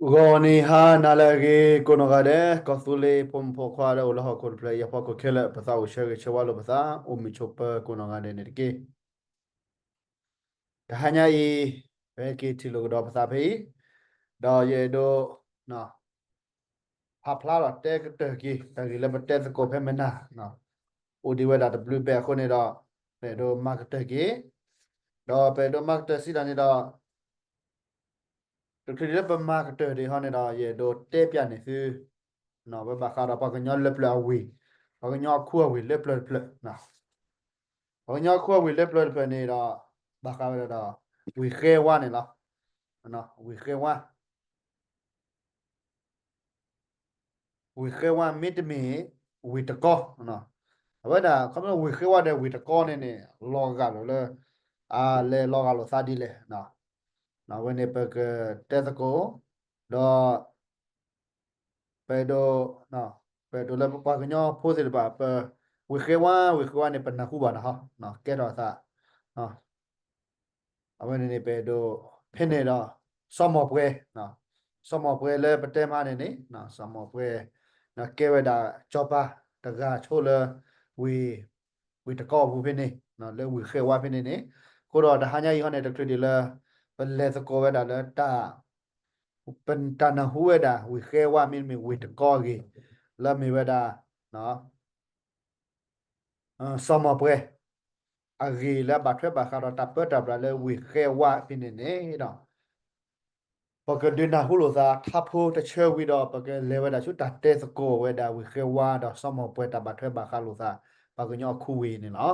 ဂီၤနံၤဟါနၤလၢအဂ့ၤ ကိးနီၢ်ဂၤဒဲး ကီၢ်သူလ့ၤဖိမုၣ်ဖိခွါဒီးအိၣ်လၢဟီၣ်ခိၣ်တဖျၢၣ်အံၤအဖီခိၣ်ခဲလၢာ် ပသးအိၣ်ဆၢဂ့ၤဆၢဝါလိာ်ပသး အိၣ်မုာ်ဆိးပၢၤကိးနီၢ်ဂၤဒဲးန့ၣ်တက့ၢ်. တဟါညါအံၤ ပဟဲက့ၤထံၣ်လိာ်ကဒီးပသးဖဲအံၤ ဒီးယအဲၣ်ဒိး ဖးဖျါဒီးတဲကတၢၢ်က့ၤ တၢ်ဂ့ၢ်လၢပတဲသကိးဖဲမနၤ အိၣ်ဒံးဝဲဒၣ်တဘျုးဘဲၣ်အဃိန့ၣ်ဒီး ပအဲၣ်ဒိးမၤကတၢၢ်က့ၤ ဒီးပအဲၣ်ဒိးမၤကတၢၢ်စံးတၢ်န့ၣ်ဒီး တချုးဒံးလၢပမၤကတၢၢ်ဒံးဟီန့ၣ်ဒီး ယအဲၣ်ဒိးတဲပျးန့ၢ်သု ဝဲဘၣ်ဃးဒီးပှၤကညီလၢပျၢၤအဝ့ၢ် ပှၤကညီအခိအဝ့ၢ်လၢပျၢၤတဖျၢၣ် ပှၤကညီအခိအဝ့ၢ်လၢပျၢၤတဖျၢၣ်န့ၣ်ဒီး ဘၣ်ဃးဝဲဒၣ်ဒီး ဝ့ၢ်ဃဲဝါန့ၣ်လီၤ. ဝ့ၢ်ဃဲဝါ ဝ့ၢ်ဃဲဝါမ့တမ့ၢ် ဝ့ၢ်တကီ အဝဲဒၣ် ခီဖျိဝ့ၢ်ဃဲဝါဒီးဝ့ၢ်တကီန့ၣ်န့ၣ် လီၤဂာ်လိာ်လၢ အလဲၤလီၤဂာ်လိာ်သးဒ်လဲၣ်. အဝဲန့ၣ်ပကတဲသကိး ဒီး ပအဲၣ်ဒိး ပအဲၣ်ဒိးလၢပပှၤကညီဖိသ့ၣ်တဖၣ် ပ ဝ့ၢ်ဃဲဝါ ဝ့ၢ်ဃဲဝါန့ၣ် ပနၢ်ဟူဘၣ်နၤဟီ ကဲထီၣ်သး အဝဲန့ၣ်န့ၣ် ပအဲၣ်ဒိး ဖဲန့ၣ်ဒီး စီၤမီၢ်ပှဲၤ စီၤမီၢ်ပှဲၤလၢပတဲမးန့ၣ်န့ၣ် စီၤမီၢ်ပှဲၤ ကဲဝဲဒၣ်စီၤပၤတဂၤဆိလၢ ဝ့ၢ် ဝ့ၢ်တကီအပူၤဖဲန့ၣ် လၢဝ့ၢ်ဃဲဝါဖဲန့ၣ်န့ၣ် အဃိဒီးတဟါညါအံၤဟီန့ၣ် တချုးဒံးလၢ ပလဲၤသကိးဝဲဒၣ်လၢတၢ် ပတၢ်နၢ်ဟူဝဲဒၣ် ဝ့ၢ်ဃဲဝါမ့တမ့ၢ်ဝ့ၢ်တကီအဂ့ၢ် လၢအမ့ၢ်ဝဲဒၣ် စီၤမီၢ်ပှဲၤ အဂ့ၢ်လၢအဘၣ်ထွဲဘၣ်ဃးဒီးတၢ်ပၢတၢ်ပြးလၢဝ့ၢ်ဃဲဝါဖဲန့ၣ်န့ၣ်ဒီး ပကဒုးနၢ်ဟူလိာ်သးထါဖိတဆၢဝံၤဒီး ပကလဲၤဝဲဒၣ်ဆူတၢ်တဲသကိးဝဲဒၣ်ဝ့ၢ်ဃဲဝါ ဒီးစီၤမီၢ်ပှဲၤတၢ်ဘၣ်ထွဲဘၣ်ဃးလိာ်သး ပှၤကညီအခိဝ့ၢ်န့ၣ်လီၤ.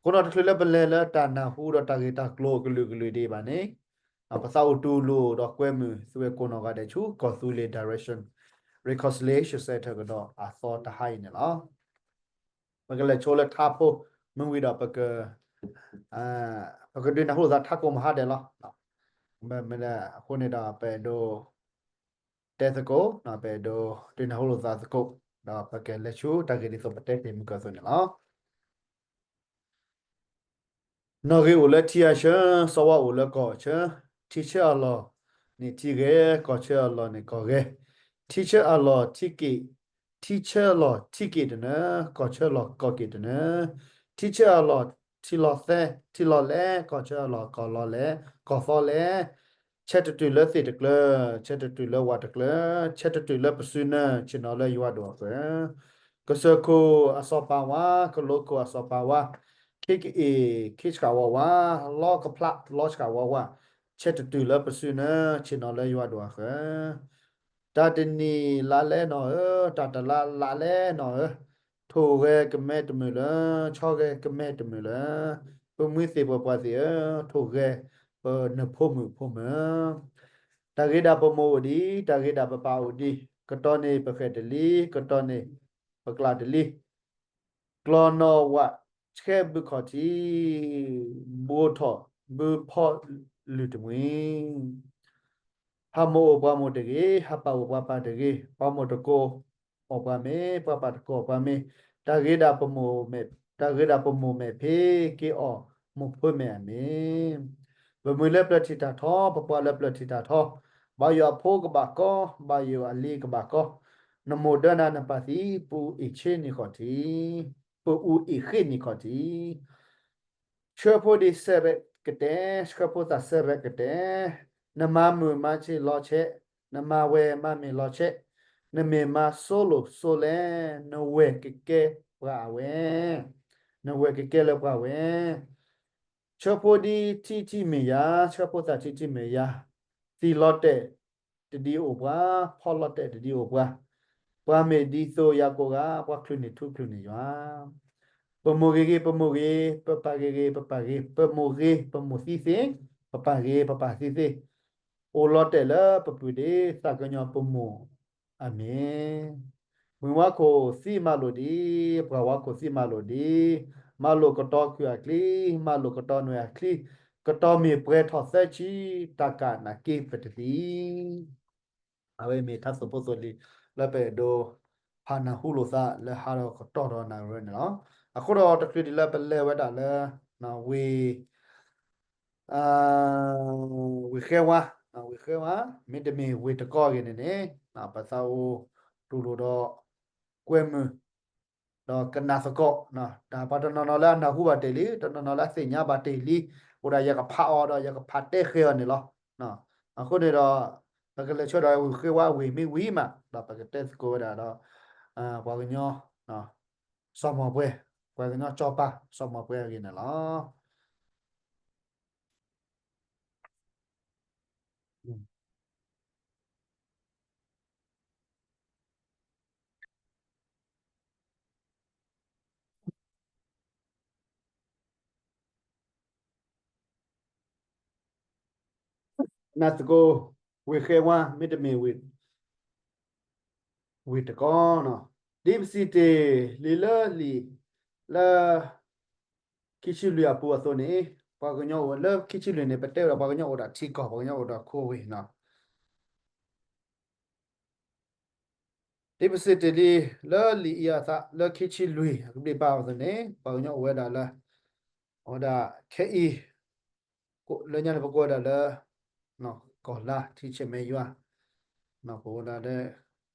အဃိဒီးတချုးလၢပလဲၤလၢတၢ်နၢ်ဟူဒီးတၢ်ဂ့ၢ်တၢ်ကျိၤအကလုာ်ကလုာ်ဒံးဘၣ်န့ၣ် ပသးအိၣ်တူၢ်လိာ်ဒီးကွဲမုာ်သုဝဲကိးနီၢ်ဂၤဒဲးဆူ ကီၢ်သူလ့ၤ Direction Reconciliation Centre ကဒီးအသီတဟါအံၤန့ၣ်လီၤ. ပကလဲၤဆိလၢထါဖိ မ့ၢ်ဝံၤဒီးပက ပကဒုးနၢ်ဟူလိာ်သးထါကိးမဟါဒဲးလီၤ. မ့ၢ်အဃိန့ၣ်ဒီး ပအဲၣ်ဒိး တဲသကိး ပအဲၣ်ဒိးဒုးနၢ်ဟူလိာ်သးသကိး ဒီးပကလဲၤဆူတၢ်ဂ့ၢ်ဒ်သိးပတဲတ့ၢ်မုၢ်ကၢၢ်သိးန့ၣ်လီၤ. နီၣ်ဂံၢ်အိၣ်လၢထံအဆၢ, စီၤဝါအိၣ်လၢကီၢ်အဆၢ, ထံဆၢအလီၢ်န့ၣ်ထံဂဲၤ, ကီၢ်ဆၢအလီၢ်န့ၣ်ကီၢ်ဂဲၤ, ထံဆၢအလီၢ်ထံက့ၣ်, ထံဆၢလီၢ်ထံက့ၣ်တနၢၤ, ကီၢ်ဆၢလီၢ်ကီၢ်က့ၣ်တနၢၤ, ထံဆၢအလီၢ်ထံလီၤသဲ, ထံလီၤလဲၣ်, ကီၢ်ဆၢအလီၢ်ကီၢ်လီၤလဲၣ်, ကီၢ်သီလဲၣ်, ဆဲးတတုၤလၢသ့ၣ်တကျၢၤ, ဆဲးတတုၤလၢဝၣ်တကျၢၤ, ဆဲးတတုၤလၢပစုနၢၤ, ဆ့ၣ်နီၤလၢယွၤဒိၣ်အဃၢၤ, ကစၢၢ်ခိၣ်အစီၤပၤဝါ, ကလိခိၣ်အစီၤပၤဝါ, ခ့ကအ့ၣ်ခ့ဆှၣ်ဝါဝါ, လီကဖျးလီဆှၣ်ဝါဝါ, ဆဲးတတုၤလၢပစုနၢၤ, ဆ့ၣ်နီၤလၢယွၤဒိၣ်အဃၢၤ တၢ်တနံၤလါလဲနီၢ်ဧၢ, တၢ်တလါလါလဲနီၢ်ဧၢ, ထိၣ်ဂဲၤကမဲတမုာ်လၢၤ, ဆီဂဲၤကမဲတမုာ်လၢၤ, ပမှံသ့ၣ်ပပှၢ်သ့ၣ်ဧၢ, ထိၣ်ဂဲၤပနဖိမုၣ်ဖိမုၣ်, တၢ်ဂ့ၤဒၣ်ပမိၢ်အိၣ်ဒံး, တၢ်ဂ့ၤဒၣ်ပပၢ်အိၣ်ဒံး, ကတီၢ်န့ၣ်ပဃဲၢ်တလံ, ကတီၢ်န့ၣ်ပကျးတလံ, ကျီၢ်နီၢ်ဝးဆဲးဘုခီၣ်ထံး, ဘိထီၣ်ဘုဖီလုၢ်တမှံၤ, ဟးမိၢ်အိၣ်ပှၤမိၢ်တဂ့ၤ, ဟးပၢ်အိၣ်ပှၤပၢ်တဂ့ၤ, ပှၤမိၢ်တကိးအီၣ်ပှၤမ့ၢ်, ပှၤပၢ်တကိးအီၣ်ပှၤမ့ၢ်, တၢ်ဂ့ၤဒၣ်ပမိၢ်မဲာ်, တၢ်ဂ့ၤဒၣ်ပမိၢ်မဲာ်ဖံး, က့ၤအီၣ်မိၢ်ဖိမဲာ်အမ့ၢ်, ပမုၢ်လၢပျၢၤထံးတၢ်ထီ, ပပှၤလၢပျၢၤထံးတၢ်ထီ, ဘၣ်ယိၣ်အဖိကဘၣ်ကီ, ဘၣ်ယိၣ်အလံၤကဘၣ်ကီ, နမိၢ်ဒၢနၤနပၢ်သံ, ပအူအ့ၣ်ဃ့နံၣ်ခီၣ်ထံး, ပအူအ့ၣ်ဃ့နံၣ်ခီၣ်ထံး ဆှၢဖိဒံးစဲရဲးကတဲ, ဆှၢဖိသၣ်စဲရဲးကတဲ, နမၤမုာ်မၤဆ့ၣ်လီၤဆဲး, နမၤဝဲမၤမ့ၢ်လီၤဆဲး, နမ့ၢ်မၤစိလိာ်စိလဲၣ်, နဝဲၢ်ကကဲပှၤအဝဲ, နဝဲၢ်ကကဲလၢပှၤဝဲ, ဆှၢဖိဒံးထံထံမ့ၢ်ယၤ, ဆှၢဖိသၣ်ထံထံမ့ၢ်ယၤ, သံလီၤတဲာ်တဒံးအိၣ်ပှၤ, ဖီလီၤတဲာ်တဒံးအိၣ်ပှၤ, ပှၤမ့ၢ်ဒ်သိးယၤကိးဂၤ, ပှၤချုးန့ၢ်ထူချုးန့ၢ်ယွၤ ပမိၢ်ဂ့ၤဂ့ၤ ပမိၢ်ဂ့ၤ, ပပၢ်ဂ့ၤဂ့ၤ ပပၢ်ဂ့ၤ, ပမိၢ်ဂ့ၤ ပမိၢ်သံသ့, ပပၢ်ဂ့ၤ ပပၢ်သံသ့, အိၣ်လီၤတဲာ်လၢပပုၢ်ဒ့သးကညီၤပမိၢ်အမ့ၢ်, မုၢ်ဝါခိၣ်သံမၤလိာ်ဒံး, ပှၢ်ဝါခိၣ်သံမၤလိာ်ဒံး, မၤလိာ်ကတီၤခုၣ်အချံ, မၤလိာ်ကတီၤနွဲၣ်အချံ, ကတီၤမ့ၢ်ပှဲၤထီၣ်သၢဆံ, တၢ်ကၢ်နာ်က့ပတသံ အဝဲမ့ၢ်ထါသိၣ်ဖိသိၣ်လံၤ လၢပအဲၣ်ဒိး ဖးနၢ်ဟူလိာ်သးလၢဟါဒီးကတီၢ်ဒီးနၣ်ရံၣ်န့ၣ်လီၤ. အဃိဒီးတချုးဒံးလၢပလဲၤဝဲဒၣ်လၢ ဝ့ၢ် ဝ့ၢ်ဃဲဝါ ဝ့ၢ်ဃဲဝါ မ့တမ့ၢ်ဝ့ၢ်တကီအဂ့ၢ်န့ၣ်န့ၣ် ပသးအိၣ်တူၢ်လိာ်ဒီး ကွဲမုာ် ဒီးကနၣ်သကိး တၢ်ပှၤတနီၤနီၤလၢအနၢ်ဟူဘၣ်တ့ၢ်လံ တနီၤနီၤလၢအသ့ၣ်ညါဘၣ်တ့ၢ်လံ အိၣ်ဒၣ်ယကဖးအီၤဒီးယကဖးတဲဃဲၤအီၤန့ၣ်လီၤ. အဃိန့ၣ်ဒီး ပကလဲၤဆှၢဒီးဝ့ၢ်ဃဲဝါဝ့ၢ်မ့ၢ်ဝံၤမး ဒီးပကတဲသကိးဝဲဒၣ်ဒီး ပှၤကညီ စီၤမီၢ်ပှဲၤ ပှၤကညီစီၤပၤ စီၤမီၢ်ပှဲၤအဂ့ၢ်န့ၣ်လီၤ. နၢ်သကိး ဝ့ၢ်ဃဲဝါ မ့တမ့ၢ်ဝ့ၢ် ဝ့ၢ်တကီနီၤ, ဒ်ပစံးတ့ၢ်လံလၢလံာ် လၢ ခံဆံလွံၢ်အပူၤအသိးန့ၣ်, ပှၤကညီအိၣ်လၢခံဆံလွံၢ်န့ၣ် ပတဲဝဲဒၣ်ပှၤကညီအိၣ်ဒီးထံကီၢ် ပှၤကညီအိၣ်ဒီးခိဝ့ၢ်နီၤ. ဒ်ပစံးတ့ၢ်လံ လၢလံာ်အံၤအသး လၢခံဆံလွံၢ်အကဘျံးပၤအသိးန့ၣ် ပှၤကညီအိၣ်ဝဲဒၣ်လၢ အဝဲဒၣ်ခဲအံၤ လၢညါန့ၣ် ပကိးဝဲဒၣ်လၢ ကီၢ်လါ ထံဆဲးမဲးယွၤ, ပဝဲဒၣ်လၢ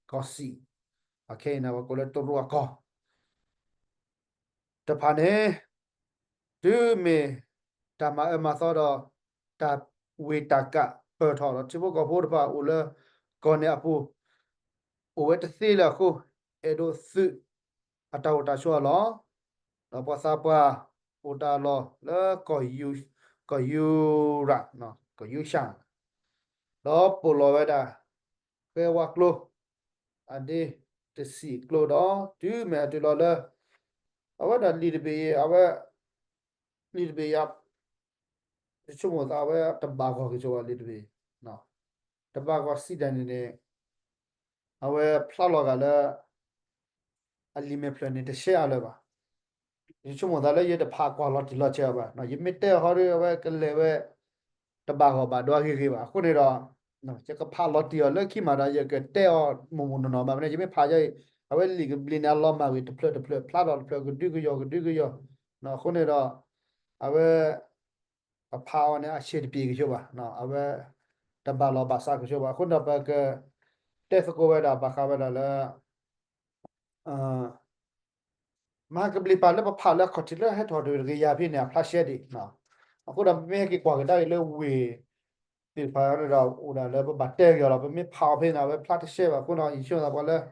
ကီၢ်စံၣ်, အခဲအံၤန့ၣ် ပကိးလၢတရူးအကီၢ် တဖၣ်န့ၣ် တုၤမ့ၢ်တၢ်မၤအၢမၤသီဒီး တၢ်ဝ့ၢ်တၢ်ကးပၢၢ်ထီၣ်ဒီး ထံဖိကီၢ်ဖိတဖၣ်အိၣ်လၢကီၢ်န့ၣ်အပူၤ အိၣ်ဝဲတသ့လၢအဃိ, အဲၣ်ဒိးသုးအတၢ်အိၣ်တၢ်ဆိးအလီၢ်, ဒီးပှၤသးပှၢ်အိၣ်တၢ်လီၢ်လၢ ကီၢ်ယူရၤ, ကီၢ်ယူရှၣ်, ဒီးပိာ်လီၤဝဲဒၣ် ဃဲဝါကျိ အဒ့တဆံးကျိဒီး တုၤမ့ၢ်အတုၤလီၤလၢ အဝဲဒၣ်လံာ်တဘ့ၣ်အံၤ အဝဲ လံာ်တဘ့ၣ်အံၤ ယဆိကမိၣ်သး အဝဲတဘၣ်ဂီၢ်က့ၤဆိဘၣ် လံာ်တဘ့ၣ်အံၤ, တဘၣ်ဂီၢ်စံးတၢ်န့ၣ်န့ၣ် အဝဲဖျါလီၤဂာ်လၢ အလံာ်မဲာ်ဖျၢၣ်န့ၣ် တရှဲအါလၢၤဘၣ်. ယဆိကမိၣ်သးလၢယတဖးကွၢ်လီၤတံၢ်လီၤဆဲးအီၤဘၣ်. ယမ့ၢ်တဲအီၤဟီဒီး အဝဲကလဲၤဝဲ တဘၣ်ဂီၢ်ဘၣ်ဒိအဂ့ၤဂ့ၤဘၣ်. အဃိန့ၣ်ဒီး ယကဖးလီၤတံၢ်အီၤလၢခံမးဒီး ယကတဲအီၤမိၢ်မိၢ်နီၢ်နီၢ်ဘၣ်မ့ၢ်န့ၣ် ယမ့ၢ်ဖးယၤအံၤ အဝဲလံာ်ကဘျံးန့ၣ် အလီၤမၢ်ဝံၤ တဖျၢၣ်တဖျၢၣ် ဖျါထီၣ်တဖျၢၣ်ကဒုကယီၢ်ကဒုကယီၢ်, အဃိန့ၣ်ဒီး အဝဲ ပဖးအီၤန့ၣ် အဆံးတပျ့ၤကဆိဘၣ်, အဝဲ တဘၣ်လီၤဘၣ်စးကဆိဘၣ်. အဃိန့ၣ်ဒီး ပက တဲသကိးဝဲဒၣ် ဘၣ်ဃးဝဲဒၣ်လၢ မဟါကဘျံးပၤလၢပဖးလၢအခီၣ်ထံးလၢဟဲထီၣ်တဂ့ၤယၤဖဲန့ၣ် အဖျါရှဲဒံး. အဃိဒီး ပမ့ၢ်ဟဲက့ၤကွၢ်ကဒါက့ၤလၢဝ့ၢ်သ့ၣ်တဖၣ်န့ၣ်ဒီး အိၣ်ဒၣ်လၢပဘၣ်တဲက့ၤအီၤလီၤ. ပမ့ၢ်ဖးအီၤဖဲန့ၣ် အဝဲဖျါတရှဲဘၣ်အဃိဒီး ယဆိကမိၣ်သးပှၤလၢ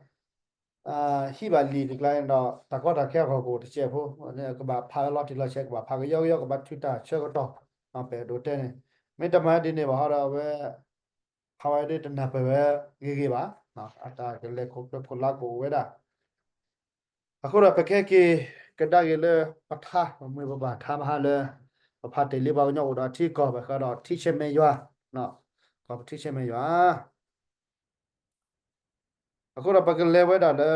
ဟံးဘၣ်လံာ်တကျါန့ၣ်ဒီး တၢ်ကီတၢ်ခဲအဂီၢ်ကအိၣ်တစဲးဖိ, ကဘၣ်ဖးလီၤတံၢ်လီၤဆဲး ကဘၣ်ဖးကယီကယီ ကဘၣ်ထုးတၢ်ဆၢကတီၢ်, ပအဲၣ်ဒိးတဲန့ၣ် မ့ၢ်တမၤဒ်န့ၣ်ဘၣ်ဟီဒီး အဝဲ ဖးဝဲဒၣ်တနၢ်ပၢၢ်ဝဲဂ့ၤဂ့ၤဘၣ်, အတၢ်ကလဲၤခိၣ်ကျၢၢ်ခိၣ်လါကအိၣ်ဝဲဒၣ်. အဃိဒီး ပကဟဲက့ၤကဒါက့ၤလၢပထါ ပမ့ၢ်ပဘၣ်ထါမဟါလၢ ပဖးတ့ၢ်လံပှၤကညီအိၣ်ဒီးထံကီၢ် ဘၣ်ဃးဒီးထံဆဲးမဲးယွၤ, ကီၢ်ပထံဆဲးမဲးယွၤ အဃိဒီး ပကလဲၤဝဲဒၣ်လၢ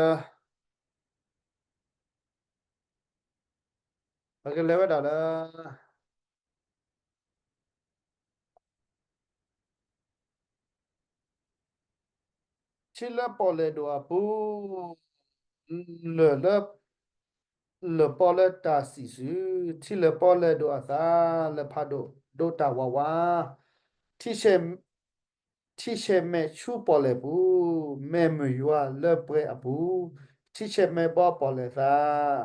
ပကလဲၤဝဲဒၣ်လၢ ထံလၢပီၣ်လဲၣ်ဒိၣ်အပူၤ, လၢၢ်လၢ လၢၢ်ပီလၢတၢ်စံၣ်စု, ထံလၢပီလဲၣ်ဒိၣ်အသး, လၢၢ်ဖးဒိၣ်ဒိးတၢ်ဝးဝး, ထံဆဲး ထံဆဲးမဲးဆူပီၣ်လဲၣ်ပူၤ, မဲးမုၢ်ယွၤလၢပှဲၤအပူၤ, ထံဆဲးမဲးဘီပီၣ်လဲၣ်သး,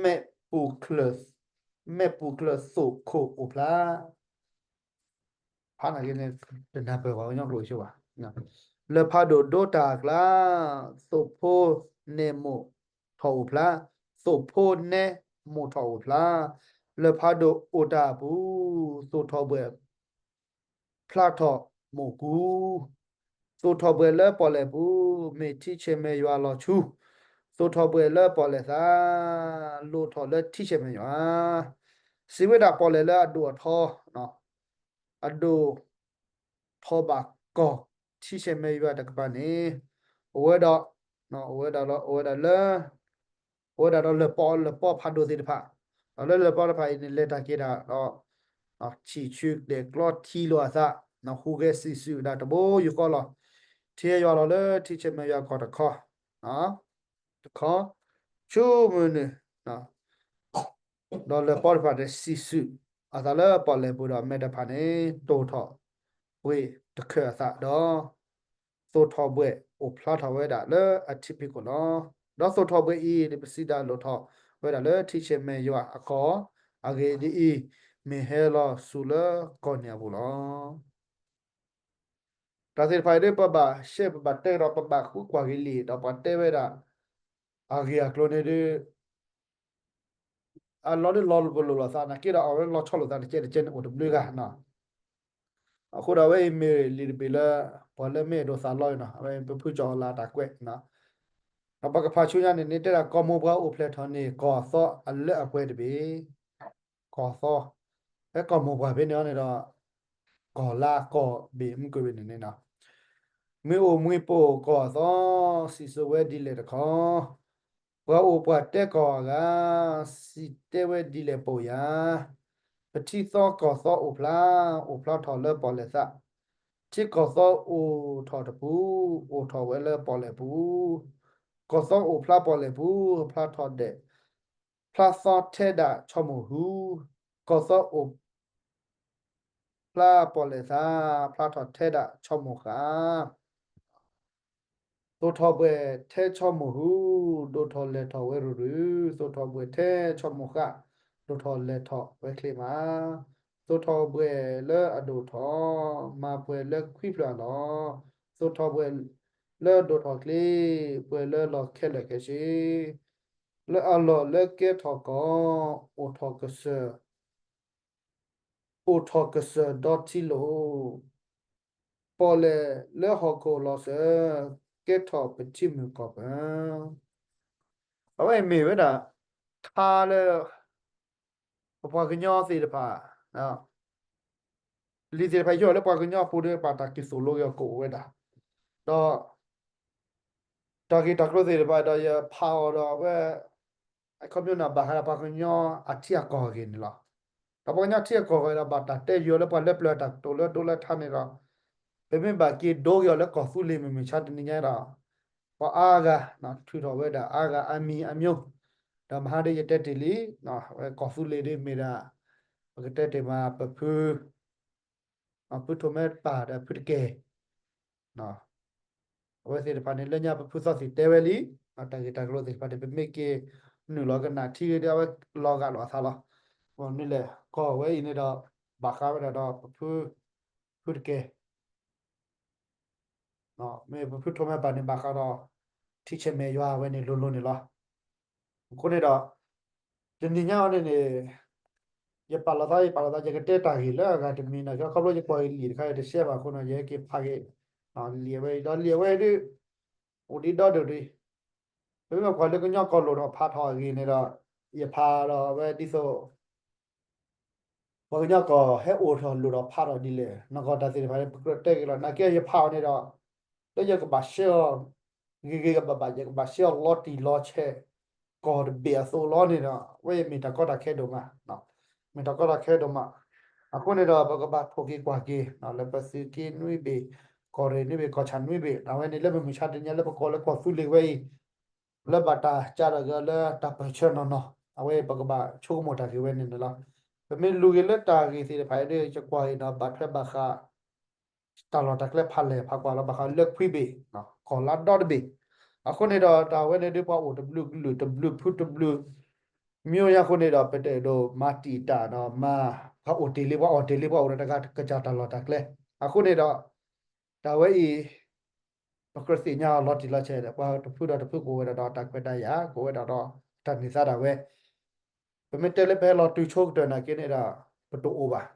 မဲးပူၤချၢၣ်, မဲးပူၤချၢၣ်သိၣ်ခိၣ်အိၣ်ဖျါ ဖးန့ၣ်က့န့ၣ် တနၢ်ပၢၢ်ပှၤကညီကျိာ်ဆိဘၣ်. လၢၢ်ဖးဒိၣ်ဒိးတၢ်အကျါ, သိၣ်ဖိနဲမိၢ်ထီၣ်အိၣ်ဖျါ, သိၣ်ဖိနဲမိၢ်ထီၣ်အိၣ်ဖျါ, လၢၢ်ဖးဒိၣ်အိၣ်တၢ်အပူၤ, သိၣ်ထီၣ်ဘှဲၣ်ဖျါထီၣ်မိၢ်ကူ, သိၣ်ထီၣ်ဘှဲၣ်လၢပီၣ်လဲၣ်ပူၤ, မ့ၢ်ထံဆဲးမဲးယွၤလီၤဆူ, သိၣ်ထီၣ်ဘှဲၣ်လၢပီၣ်လဲၣ်သး, လိၣ်ထီၣ်လၢထံဆဲးမဲးယွၤ, စံးဝဲဒၣ်ပီၣ်လဲၣ်လၢအဒိၣ်အထီ အဒိၣ်ထီၣ်ဘၣ်ကီၢ်ထံဆဲးမဲးယွၤတကပၤန့ၣ်, အိၣ်ဝဲဒီး, အိၣ်ဝဲဒၣ်လၢ, အိၣ်ဝဲဒၣ်ဒီးလၢၢ်ပီ, လၢၢ်ပီဖးဒိၣ်သ့ၣ်တဖၣ်, ဒီးလၢလၢၢ်ပီတဖၣ်အံၤန့ၣ် လဲၤတၢ်က့ၤတၢ်ဒီး ဆံၣ်ဆူၣ်ဒဲးကျီထံလိာ်အသး, ဟူးဂဲၤစံၣ်စုၤဒၣ်တဘိယူၢ်ဃီလီၤ. ထံယွၤလီၤလၢထံဆဲးမဲးယွၤကီၢ်တခီ တခီ, ဆိကမိၣ်န့ၣ်, ဒီးလၢၢ်ပီတဖၣ်န့ၣ် စံၣ်စုၤအသးလၢပီၣ်လဲၣ်ပူၤဒီး မဲာ်တဖၣ်န့ၣ် တိၢ်ထီၣ် ဝ့ၢ်တခၢၣ်အသးဒီး သိၣ်ထီၣ်ဘှဲၣ်အိၣ်ဖျါထီၣ်ဝဲဒၣ်လၢအထံဖံးခိၣ်လီၤ. ဒီးသိၣ်ထီၣ်ဘှဲၣ်အံၤန့ၣ် ပစံးဒၣ်လိၣ်ထီၣ်ဝဲဒၣ်လၢထံဆဲးမဲာ်ယွၤအကီၢ်, အဂ့ၢ်ဒ်အံၤ, မ့ၢ်ဟဲလီၤဆူလၢကီၢ်န့ၣ်အပူၤလီၤ. တၢ်သ့ၣ်တဖၣ်အံၤဒ်ပဘၣ်ရှဲ ပဘၣ်တဲဒီး ပဘၣ်ဃုကွၢ်က့ၤလံာ် ဒီးပှၤတဲဝဲဒၣ် အဂ့ၢ်အကျိၤန့ၣ်ဒ် အလီၤဒ်လီၤကလိာ်လိာ်သး နာ်က့ဒီး အဝဲလီၤဆီလိာ်သးတကဲတကဲန့ၣ် အိၣ်တဘျုးဂၤနီၤ. အဃိဒီးအဝဲအံၤမ့ၢ်လံာ်တဘ့ၣ်လၢ ပှၤလၢမ့ၢ်အဲၣ်ဒိးသးလီအံၤနီၤ, အဝဲပဖုကၠီၤအီလးအတၢ်ကွဲးနီၤ. ဒီးပကဖးဆူညါန့ၣ်န့ၣ် တဲဒၣ်ကီၢ်မိၢ်ပှၢ်အိၣ်ဖျဲၣ်ထီၣ်န့ၣ် ကီၢ်အသီအလၢအပှဲၤတဘ့ၣ်, ကီၢ်အသီ, ဖဲကီၢ်မိၢ်ပှၢ်ဖဲန့ၣ်အီၤန့ၣ်ဒီး ကီၢ်လါကီၢ်ဘ့ၣ်မုၢ်ကွံာ်ဘ့ၣ်န့ၣ်န့ၣ်နီၤ. မ့ၢ်အိၣ်မှံၤပိာ်ကီၢ်အသီ, စံၣ်စိၤဝဲဒ်လဲၣ်တခီ, ပှၤအိၣ်ပှၤတဲကီၢ်အဂၤ, စံၣ်တဲဝဲဒ်လဲၣ်ပိာ်ယၤ, ပထံသီကီၢ်သီအိၣ်ဖျါ, အိၣ်ဖျါထီၣ်လၢပီၣ်လဲၣ်သး, ထံကီၢ်သီအိၣ်ထီၣ်တပူၤ, အိၣ်ထီၣ်ဝဲလၢပီၣ်လဲၣ်ပူၤ, ကီၢ်သီအိၣ်ဖျါပီၣ်လဲၣ်ပူၤ, ဖျါထီၣ်ဒဲး, ဖျါသီထဲဒၣ်ဆီမိၢ်ဟူ, ကီၢ်သီအိၣ် ဖျါပီၣ်လဲၣ်သး, ဖျါထီၣ်ထဲဒၣ်ဆီမိၢ်ဃၣ်, သိၣ်ထီၣ်ဘှဲၣ်ထဲဆီမိၢ်ဟူ, ဒိၣ်ထီၣ်လဲၤထီၣ်ဝဲရူၤရူၤ, သိၣ်ထီၣ်ဘှဲၣ်ထဲဆီမိၢ်ဃၣ်, ဒိၣ်ထီၣ်လဲၤထီၣ်ဝဲချ့မး, သိၣ်ထီၣ်ဘှဲၣ်လၢအဒိၣ်ထီၣ်, မၤပှဲၤလၢခွံဖျၢၣ်အလီၢ်, သိၣ်ထီၣ်ဘှဲၣ်လၢဒိၣ်ထီၣ်ချ့, ပှဲၤလၢလီၢ်ခဲလၢာ်ခဲဆ့ လၢအလီၢ်လၢကဲထီၣ်ကီၢ်, အိၣ်ထီၣ်ကစၢၢ်, အိၣ်ထီၣ်ကစၢၢ်ဒီထံလိၣ်, ပီၣ်လဲၣ်လၢဟီၣ်ခိၣ်လီၤစၢၤ, ကဲထီၣ်ပထံမုၢ်ကီၢ်ပူၤ, အဝဲအံၤမ့ၢ်ဝဲဒၣ် ထါလၢ ပပှၤကညီသ့ၣ်တဖၣ် လံာ်သ့ၣ်တဖၣ်ယိၣ်လၢပှၤကညီအပူၤဒီး ဘၣ်တၢ်က့ၤသိၣ်လိက့ၤအီၤကအိၣ်ဝဲဒၣ်, ဒီး တၢ်ဂ့ၢ်တၢ်ကျိၤသ့ၣ်တဖၣ်ဒီး ယဖးအီၤဒီးအဝဲ အခီပညီန့ၣ်ဘၣ်ဃးဒီးပှၤကညီအထံအကီၢ်အဂ့ၢ်န့ၣ်လီၤ. ဒီးပှၤကညီထံအကီၢ်အဂ့ၢ်ဒီး ဘၣ်တၢ်တဲယိၤလၢပှၤလၢပျၢၤတၢ်ကတိၤလၢဒိလၢထါန့ၣ်ဒီး ပမ့ၢ်ဘၣ်က့ၤဒိက့ၤအီၤလၢကီၢ်သူလ့ၤမုၢ်မဆါတနံၤညါဒီး ပှၤအါဂၤ ထုးထီၣ်ဝဲဒၣ်အါဂၤအမံၤအမျိုး, ဒီးမဟါဒ်ယတဲတ့ၢ်လံ, ဝဲကီၢ်သူလ့ၤဒ်မ့ၢ်ဒၣ် ပကတဲတ့ၢ်မး ပဖု ဖုထိးမဲပၢ်ဒီးဖုတကဲၢ်, အဝဲသ့ၣ်တဖၣ်န့ၣ် လၢညါပဖုသီသ့ၣ်တဲဝဲလံ, တၢ်ဂ့ၢ်တၢ်ကျိၤသ့ၣ်တဖၣ်န့ၣ် ပမ့ၢ်က့ၤနုာ်လီၤကနၣ်ထံဂ့ၤဒီး အဝဲလီၤဂာ်လိာ်အသးလီၤ. မနုၤလဲၣ် ကီၢ်ဝဲအံၤန့ၣ်ဒီး ဘၣ်ဃးဝဲဒၣ်ဒီးပဖု ဖုတကဲၢ် မ့ၢ်ပဖုထိးမဲပၢ်န့ၣ်ဘၣ်ဃးဒီး ထံဆဲးမဲာ်ယွၤဝဲန့ၣ်လိၤလိၤန့ၣ်လီၤ. အဃိန့ၣ်ဒီး တနံၤညါအံၤန့ၣ်န့ၣ် ယပာ်လီၤသး ယပာ်လီၤသး ယကတဲတၢ်ဂ့ၢ်လၢအဂၤတမံၤန့ၣ် ခီဖျိယကွၢ်ဂ့ၤလံာ်တခါ ယတရှဲဘၣ်အဃိန့ၣ် ယဟဲက့ၤဖးက့ၤ လံာ်အဝဲအံၤ ဒီးလံာ်အဝဲအံၤဒ် အိၣ်ဒံးဒီဒူၣ်ဒံး ပမ့ၢ်ကွၢ်လၢကညီကီၢ်လိာ်ဒီးဖးထီၣ်အဂ့ၢ်န့ၣ်ဒီး ယဖးဒီးအဝဲဒ်သိး ပှၤကညီကီၢ်ဟဲအိၣ်ထီၣ်လိၣ်ဒီးဖးထီၣ်ဒ်လဲၣ် နီၢ်ကီၢ်တၢ်သ့ၣ်တဖၣ်န့ၣ် ပကြၢးတဲက့ၤလီၤ. နာ်က့ယဖးအီၤန့ၣ်ဒီး လၢယကဘၣ်ရှဲအီၤ ဂ့ၤဂ့ၤကဘၣ်ဘၣ် ယကဘၣ်ရှဲအီၤလီၤတံၢ်လီၤဆဲး ကီၢ်တဘ့ၣ်အသိးလီၤန့ၣ်ဒီး အဝဲအံၤမ့ၢ်တၢ်ကီတၢ်ခဲဒိၣ်မး မ့ၢ်တၢ်ကီတၢ်ခဲဒိၣ်မး. အဃိန့ၣ်ဒီး ပကဘၣ်ထိၣ်က့ၤကွၢ်က့ၤ လၢပသုးက့နွံဘ့ၣ် ကီၢ်ရ့ၣ်နွံဘ့ၣ် ကီၢ်ဆၣ်နွံဘ့ၣ် အဝဲန့ၣ်လၢမုၢ်မဆါတနံၤညါလၢပကိးလၢကီၢ်သူလ့ၤဝဲအံၤ လၢဘၣ်တၢ်ကးထီၣ်က့ၤလၢတၢ်ပၢၢ်ဆၢနီၢ်နီၢ် အဝဲပကဘၣ်ဆိကမိၣ်တၢ်ဂ့ၢ်ဝဲန့ၣ်န့ၣ်လီၤ. ပမ့ၢ်လူၤက့ၤလၢတၢ်ဂ့ၢ်သ့ၣ်တဖၣ်အံၤဒီး ယကွၢ်အံၤဒီး ဘၣ်ထွဲဘၣ်ဃး တၢ်လီၢ်တၢ်ကျဲဖးလဲၢ်ဖးကွၢ်လီၤ ဘၣ်ဃးလၢခွံဘ့ၣ် ကီၢ်လါဒီတဘ့ၣ်. အဃိန့ၣ်ဒီး တၢ်ဝဲန့ၣ်ဒ်ပှၤအိၣ်တဘျုးကလုာ်တဘျုးဖုတဘျုး မျိုးညါအဃိန့ၣ်ဒီး ပတအဲၣ်ဒိးမၤတံာ်တာ်ဒီးမၤ ပှၤအိၣ်တ့ၢ်လံ ပှၤအီၣ်တ့ၢ်လံ ပှၤအိၣ်ဒီးတဂၤကစၢ်တၢ်လီၢ်တၢ်ကျဲ. အဃိန့ၣ်ဒီး တၢ်ဝဲအံၤ ပကြၢးသ့ၣ်ညါအီၤလီၤတံၢ်လီၤဆဲးဒီး ပှၤတဖုဒီးတဖုကအိၣ်ဝဲဒၣ်ဒီးတၢ်ခွဲးတၢ်ယာ် ကအိၣ်ဝဲဒၣ်ဒီးတၢ်န့ၢ်သါဒၣ်ဝဲ ပမ့ၢ်တဲလၢပဟဲလီၤတုၤဆိကတၢၢ်နာ်က့န့ၣ်ဒီး ပတအိၣ်ဘၣ်.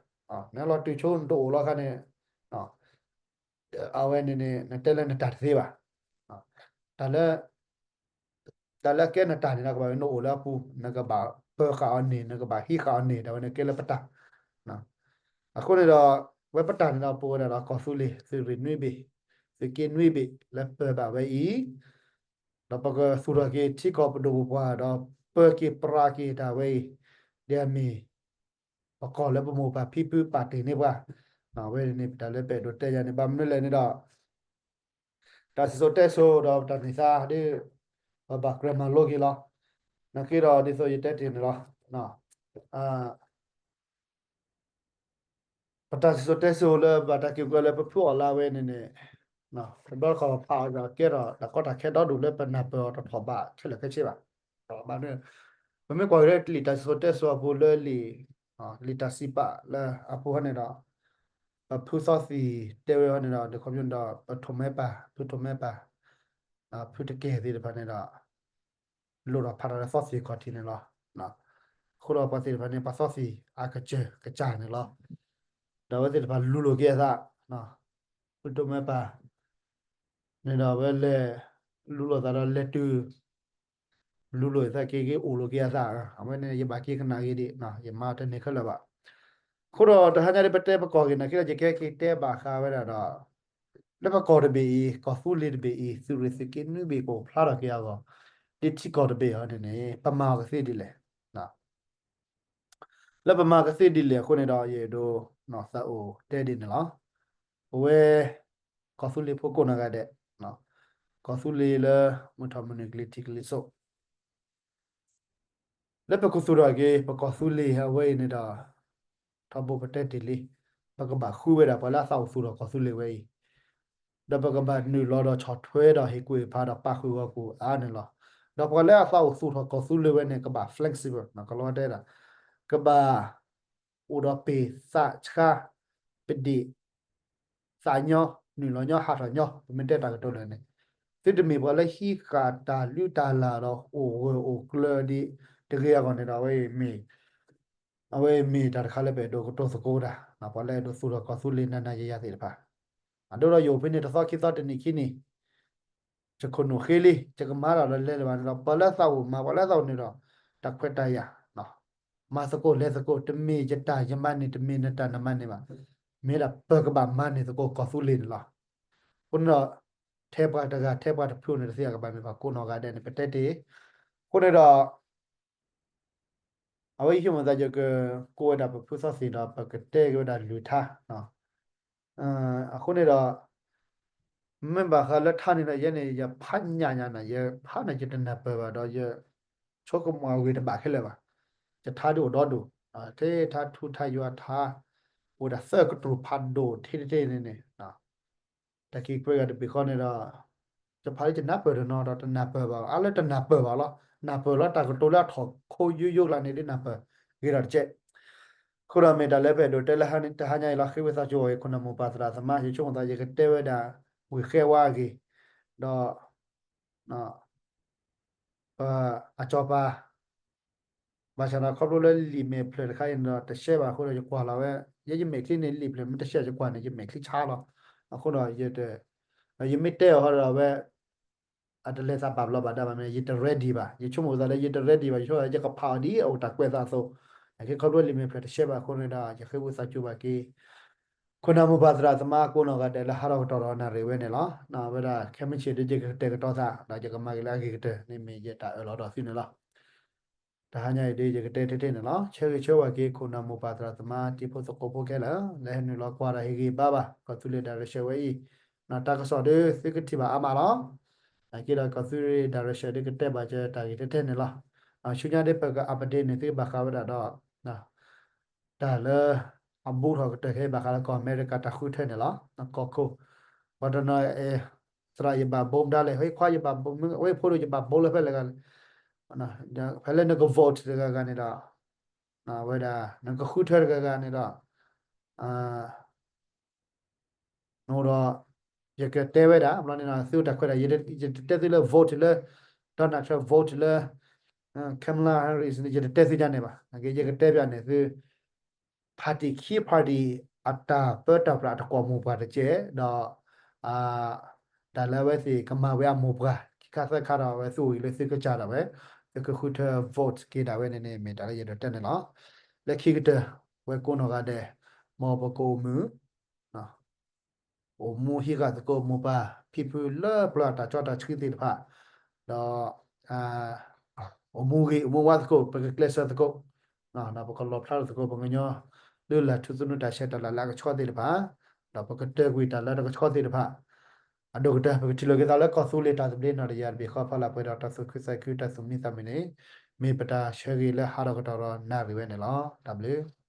နဟဲလီၤတုၤဆိနတအိၣ်လီၤခါန့ၣ် အဝဲန့ၣ်န့ၣ် နတဲလၢနတၢ်တသ့ဘၣ်. တၢ်လၢ တၢ်လၢအကဲနတၢ်န့ၣ်ဒီး ကဘၣ်ဝဲနအိၣ်လၢအပူၤ နကဘၣ်ပၢဃာ်အီၤန့ၣ် နကဘၣ်ဟံးဃာ်အီၤန့ၣ် တၢ်ဝဲန့ၣ်ကဲလၢပတၢ်. အဃိန့ၣ်ဒီး ဝဲပတၢ်န့ၣ်ဒီး ပဝဲဒၣ်ဒီးကီၢ်သူလ့ၤ သုးရ့ၣ်နွံဘ့ၣ် သုးက့နွံဘ့ၣ် လၢပၢဘၣ်ဝဲအံၤ ဒီးပကသူၣ်ထီၣ်က့ၤထံကီၢ်ပဒိၣ်ပပှၢ်ဒီး ပၢက့ၤပြးက့ၤတၢ်ဝဲအံၤ ဒ်အမ့ၢ် ပကီၢ်လၢပမိၢ်ပၢ်ဖံဖုပာ်တ့ၢ်န့ၢ်ပှၤ. အဝဲန့ၣ် ပတၢ်လၢပအဲၣ်ဒိးတဲယၤန့ၣ် ဘၣ်မနုၤလဲၣ်န့ၣ်ဒီး တၢ်စံၣ်စိၤတဲစိၤဒီးတၢ်န့ၢ်သါဒ် ပဘၣ်ကြၢးမၤလိက့ၤလီၤ. နာ်က့ဒီးဒ်သိးယတဲတ့ၢ်န့ၣ်လီၤ. တၢ် ပတၢ်စံၣ်စိၤတဲစိၤလၢဘၣ်တၢ်က့ၤကွံာ်လၢပဖုအီၣ်လါဝဲန့ၣ်န့ၣ်, တဘျီတခီၣ်ဖးအီၤဒီးကဲထီၣ်တၢ်ကီတၢ်ခဲဒီဒူၣ်လၢပနၢ်ပၢၢ်အီၤတထီၣ်ဘးခဲလၢာ်ခဲဆ့ဘၣ်. ဘၣ်မနုၤ, ပမ့ၢ်ကွၢ်က့ၤလၢလံာ်တၢ်စံၣ်စိၤတဲစိၤအပူၤလၢလံာ်, လံာ်တၢ်စံးပာ်လၢအပူၤဟီန့ၣ်ဒီး, ပဖုသီသံၣ်တဲဝဲဟီန့ၣ်ဒီး ဒ်ခီပညီန့ၣ်ဒီး ပထိၣ်မဲပၢ်, ဖုထိၣ်မဲပၢ်, ဖုတကဲသ့ၣ်တဖၣ်န့ၣ်ဒီး လိၣ်ဒီးဖးထီၣ်လၢသီသံၣ်ခီၣ်ထံးန့ၣ်လီၤ. အဃိဒီးပှၤသ့ၣ်တဖၣ်န့ၣ် ပှၤသီသံၣ်အကစၢၢ်ကစၢ်န့ၣ်လီၤ. ဒီးအဝဲသ့ၣ်တဖၣ်လူၤလိာ်က့ၤအသး, ဖုထိၣ်မဲပၢ် န့ၣ်ဒီးအဝဲလဲၤလူၤလိာ်သးဒီးလဲၤတုၤ လူၤလိာ်သးက့ၤက့ၤအိၣ်လိာ်က့ၤအသး, အဝဲန့ၣ်ယဘၣ်က့ၤကနၣ်ဂ့ၤဒံး, ယမါတန့ၢ်ခဲလၢာ်ဘၣ်. အဃိဒီးတဟါညါဒ်ပတဲပကီၢ်ဂ့ၤန့ၣ် ခဲလၢာ်ယကဟဲက့ၤတဲဘၣ်ဃးဝဲဒၣ်ဒီး လၢပကီၢ်တဘ့ၣ်အံၤ ကီၢ်သူလ့ၤတဘ့ၣ်အံၤ သုးရ့ၣ်သုးက့နွံဘ့ၣ်ကအိၣ်ဖျါထီၣ်က့ၤအဂီၢ်, ဒ်ထံကီၢ်တဘ့ၣ်အံၤန့ၣ်န့ၣ် ပမၤအီၤကသ့ဒ်လဲၣ်. လၢပမၤကသ့ဒ်လဲၣ်အဃိန့ၣ်ဒီး ယအဲၣ်ဒိးသးအိၣ်တဲဒ်န့ၣ်လီၤ. ပဝဲ ကီၢ်သူလ့ၤဖိကိးနီၢ်ဂၤဒဲး, ကီၢ်သူလ့ၤလၢ မုၢ်ထီၣ်မုၢ်နုာ်ကလံၤထံးကလံၤစိး လၢပကသူၣ်ထီၣ်က့ၤ ပကီၢ်သူလ့ၤအဝဲအံၤန့ၣ်ဒီး ထီဘိပတဲတ့ၢ်လံ, ပကဘၣ်ဃုဝဲဒၣ်ပှၤလၢအသးအိၣ်သူၣ်ထီၣ်ကီၢ်သူလ့ၤဝဲအံၤ, ဒီးပကဘၣ်နုာ်လီၤဒီးဆီၣ်ထွဲဒီးဟ့ၣ်ကူၣ်ဟ့ၣ်ဖးဒီးပာ်ဃုာ်ဂီၢ်ကူၣ်အါန့ၣ်လီၤ. ဒီးပှၤလၢအသးအိၣ်သူၣ်ထီၣ်ကီၢ်သူလ့ၤဝဲန့ၣ် ကဘၣ် flexible ကလီတဲဒၣ်, ကဘၣ် အိၣ်ဒီးပ့ၢ်သးဆါ, ပဒ့ၣ် သးညီ, နုာ်လီၤညီဟးထီၣ်ညီ, ပမ့ၢ်တဲတၢ်ကတိၤလၢာ်န့ၣ်, သုတမ့ၢ်ပှၤလၢဟံးဃာ်တၢ်လုၢ်တၢ်လၢ်ဒီးအိၣ်ဂၢၢ်အိၣ်ကျၢၤဒ် တဂ့ၤအဂီၢ်န့ၣ်ဒီး အဝဲမ့ၢ် အဝဲမ့ၢ်တၢ်တခါလၢပအဲၣ်ဒိးကတိၤသကိးတၢ်, ပှၤလၢအဲၣ်ဒိးသူၣ်ထီၣ်ကီၢ်သူလ့ၤနၤနၤယၤယၤသ့ၣ်တဖၣ်, အဒိဒီးယအိၣ်ဖဲန့ၣ်တသီခံသီတနံၣ်ခံနံၣ် ယခိၣ်နူာ်ဃ့လံ, ယကမၤတၢ်ဒီးလဲၤလၢၤဘၣ်န့ၣ်ဒီး ပှၤလၢသးအိၣ်မၤ ပှၤလၢသးအိၣ်နုာ်ဒီး တၢ်ခွဲးတၢ်ယာ်, မၤသကိးလဲၤသကိး, တမ့ၢ်ယတၢ်ယမၤန့ၣ် တမ့ၢ်နတၢ်နမၤန့ၣ်ဘၣ်, မ့ၢ်ဒၣ်ပကဘၣ်မၤန့ၢ်သကိးကီၢ်သူလ့ၤန့ၣ်လီၤ. အဃိန့ၣ်ဒီး ထဲပှၤတဂၤ ထဲပှၤတဖုန့ၣ်တသ့အကဘၣ်မ့ၢ်ပှၤကိးနီၢ်ဂၤဒဲးန့ၣ် ပတဲတ့ၢ်. အဃိန့ၣ်ဒီး အဝဲယဟံးမၤသးယကကိးဝဲဒၣ်ပဖုသီသ့ၣ်ဒီး ပကတဲက့ၤဝဲဒၣ်လုၢ်ထါ, အဃိန့ၣ်ဒီး မ့ၢ်ဘၣ်ဃးလၢထါန့ၣ်ဒီး ယဲန့ၣ် ယဖးညၣ်ညၣ်န့ၣ် ယဖးန့ၣ် ယတနၢ်ပၢၢ်ဘၣ်ဒီး ယဆိကမိၣ်အဂ့ၢ်တဘၣ်ခဲလၢာ်ဘၣ်. ယထါဒုးအိၣ်ဒီဒူၣ်, ထဲထါထူထါယွၤထါ, အိၣ်ဒၣ်သၢကတြူၢ်ဖးဒိၣ်ထဲတထဲန့ၣ်န့ၣ် တၢ်က့ၤကွဲဂၤတဘ့ၣ်ဃီန့ၣ်ဒီး ယဖးလၢယနၢ်ပၢၢ်တနီၤဒီးတနၢ်ပၢၢ်ဘၣ်, အါလၢတနၢ်ပၢၢ်ဘၣ်လီၤ. နၢ်ပၢၢ်လီၤတၢ်ကတိၤလၢအထီၣ်ခိယိယိကျါန့ၣ် ဒ်နၢ်ပၢၢ်ဂ့ၤဒီးတကဲး. အဃိဒီးမ့ၢ်တၢ်လၢပအဲၣ်ဒိးတဲလၢတဟါညါအံၤလီၤ. ဃ့ဝံသးစူၤအီၤ ခိၣ်နၢ်မိၢ်ပၢ်သရၣ်သမါ, ယဆိကမိၣ်သးယကတဲဝဲဒၣ် ဝ့ၢ်ဃဲဝါအဂ့ၢ်, ဒီး ပအစီၤပၤ ဘၣ်ဆၣ်ဒီးခီဖျိလၢလံာ်မဲာ်ဖျၢၣ်တခါအံၤန့ၣ်ဒီး တရှဲဘၣ်အဃိဒီး ယကွၢ်လီၤဝဲ, ယဲယမဲာ်ချံန့ၣ် လံာ်ဖျၢၣ်မ့ၢ်တရှဲယကွၢ်န့ၣ် ယမဲာ်ချံဆါလီၤ. အဃိဒီး ယမ့ၢ်တဲအီၤဟီဒီးဝဲ အတလဲၤသးဘၣ်ဘျီဘၣ်ဒါဘၣ်မ့ၢ် ယတ ready ဘၣ်, ယဆိကမိၣ်သးလၢယတ ready ဘၣ်, ယဆိကမိၣ်ယကဖးအီၤဒ်အအိၣ်တၢ်ကွဲးသးအသိး, နာ်က့ခီဖျိလံာ်မဲာ်ဖျၢၣ်တရှဲဘၣ်အဃိန့ၣ်ဒီး ယဃ့ဝံသးစူၤဘၣ်က့ၤ ခိၣ်နၢ်မိၢ်ပၢ်သရၣ်သမါကိးနီၢ်ဂၤဒဲးလၢဟးထီၣ်ကတီၢ်ဒီးနၣ်ရံၣ်ဝဲန့ၣ်လီၤ. အဝဲဒၣ်ခဲမုၢ်ဆ့ၣ်ဒ်ယကတဲာ်ကတီၤသး ဒီးယကမၤက့ၤလၢအဂ့ၤကတၢၢ်န့ၣ်မ့ၢ်ယတၢ်အၢၣ်လီၤဒီးသုန့ၣ်လီၤ. တဟါညါအံၤဒ်ယကတဲထဲထဲန့ၣ်လီၤ. ဆၢဂ့ၤဆၢဝါက့ၤ ခိၣ်နၢ်မိၢ်ပၢ်သရၣ်သမါ တံၤဖိသကိးဖိခဲလၢာ် လၢဟဲနုာ်လီၤကွၢ်ဒီးဟ့ၣ်ဂံၢ်ဘါဘၣ် ကီၢ်သူလ့ၤ direction ဝဲအံၤ, တၢ်ကစီၣ်ဒ်သုကထံၣ်ဘၣ်အါမးလီၤ. နာ်က့ဒီးကီၢ်သူလ့ၤ direction ဒ်ကတဲဘၣ်ကတၢၢ်တၢ်ဂ့ၢ်ထဲထဲန့ၣ်လီၤ. ဆူညါဒ်ပက update န့ၣ် သုဘၣ်ဃးဝဲဒၣ်ဒီး တၢ်လၢအဘူးထီၣ်ကတၢၢ်ခဲအံၤ ဘၣ်ဃးလၢကီၢ်အမဲရကၤတၢ်ဃုထၢန့ၣ်လီၤ. ကီၢ်ခိၣ် ပှၤတနီၤ သရၣ်ယဘၣ်ဘိမတၤလဲၣ်, ဝဲခွါယဘၣ်ဘိ, ဝဲဖိဒိၣ်ယဘၣ်ဘိလၢဖဲလဲၣ်ဂၤလဲၣ်, ဖဲလၢနက vote တဂၤဂၤန့ၣ်ဒီး ဝဲဒၣ် နကဃုထၢတဂၤဂၤန့ၣ်ဒီး နအိၣ်ဒီး ယကတဲဝဲဒၣ် ဘျီန့ၣ်ဒီး သုတၢ်ခွဲးတၢ်ယာ် ယတတဲသုလၢ vote လၢ Donald Trump, vote လၢ Kamala Harris န့ၣ် ယတတဲသုဒ်န့ၣ်ဘၣ်. နာ်က့ ယကတဲဘၣ်န့ၣ်သု party ခံ party အတၢ်ပၢတၢ်ပြး အတကွီၢ်မိၢ်ပှၢ်တကဲးဒီး တၢ်လၢအဝဲသ့ၣ်ကမၤဝဲအမိၢ်ပှၢ် ခံခါသၢခါဒီး အဝဲသုအိၣ်အံၤလၢသုကစၢ်ဒၣ်ဝဲ သုကဃုထၢ vote က့ၤဒၣ်ဝဲန့ၣ်န့ၣ် မ့ၢ်တၢ်လၢယအဲၣ်ဒိးတဲန့ၣ်လီၤ. လၢခံကတၢၢ် ဝဲကိးနီၢ်ဂၤဒဲး မ်ပကအိၣ်မုာ် အိၣ်မူဟံးဃာ်သကိးမိၢ်ပၢ်ဖံဖုလၢပျၢၤတၢ်စီတၢ်ဆှံသ့ၣ်တဖၣ်, ဒီး အိၣ်မူဂ့ၤအိၣ်မူဝါသကိး ပကကျဲးစၢးသကိး, ဒီးပကလီၣ်ဖျါထီၣ်သကိး ပကညီ လုၢ်လၢ်ထူသနူတၢ်ဆဲးတၢ်လၤလၢအကဆှီသ့ၣ်တဖၣ်, ဒီးပကတၢၢ်ကွံာ်တၢ်လၢတကဆှီသ့ၣ်တဖၣ်, အဒိၣ်ကတၢၢ် ပကထံၣ်လိာ်က့ၤသးလၢကီၢ်သူလ့ၤတၢ်သဘျ့နီၢ်တယၢ်တဘ့ၣ်ဃီ ဖီလာ်ပှဲၤဒီးတၢ်သူၣ်ခုသးခုတၢ်သူၣ်မံသးမုာ်န့ၣ်, မ့ၢ်ပတၢ်ဆၢဂ့ၤလၢဟးထီၣ်ကတီၢ်ဒီးနၣ်ရံၣ်ဝဲန့ၣ်လီၤ. တၢ်ဘျုး